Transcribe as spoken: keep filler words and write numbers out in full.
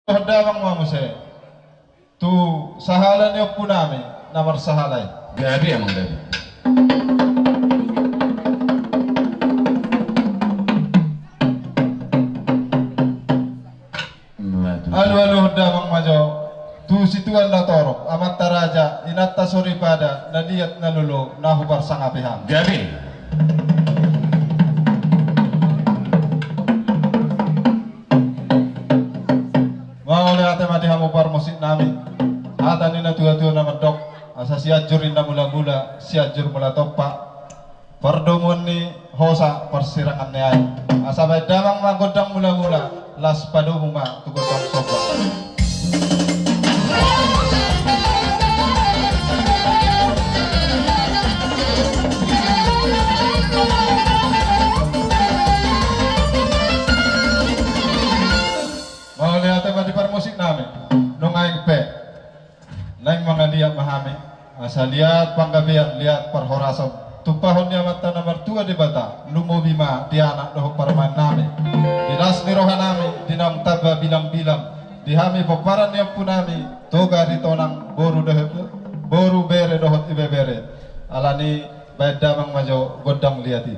Damang ma muse tu sahala ni ompunami na marsahala i. Gabe, amang, gabe. Alualuhon damang ma jo tu situan na torop, amanta raja, inanta soripada, na liat na lolo, na huparsangapi hami. Gabe. Mauliate ma di hamu parmusiknami. Hata ni natuatua na mandok, asa Sianjur Inda Mulamula, Sianjur Mula Tompa. Pardomuan ni hosa, parsirangan ni aek. Asa baen damang ma gondang mulamula, laos padomu ma tu gondang somba. Mauliate ma di parmusiknami. Nunga aek pe. Naeng mangaliat ma hami, asa liat panggabean, liat parhorasan. Tumpahon ni Amanta na martua Debata, lumobi ma di anak dohot parumaennami. Di las ni rohanami, di naung tamba bilangbilang. Di hami pomparan ni ompunami, Toga Aritonang, boru dohot, boru, bere dohot ibebere. Alani baen damang ma jo gondang liat i.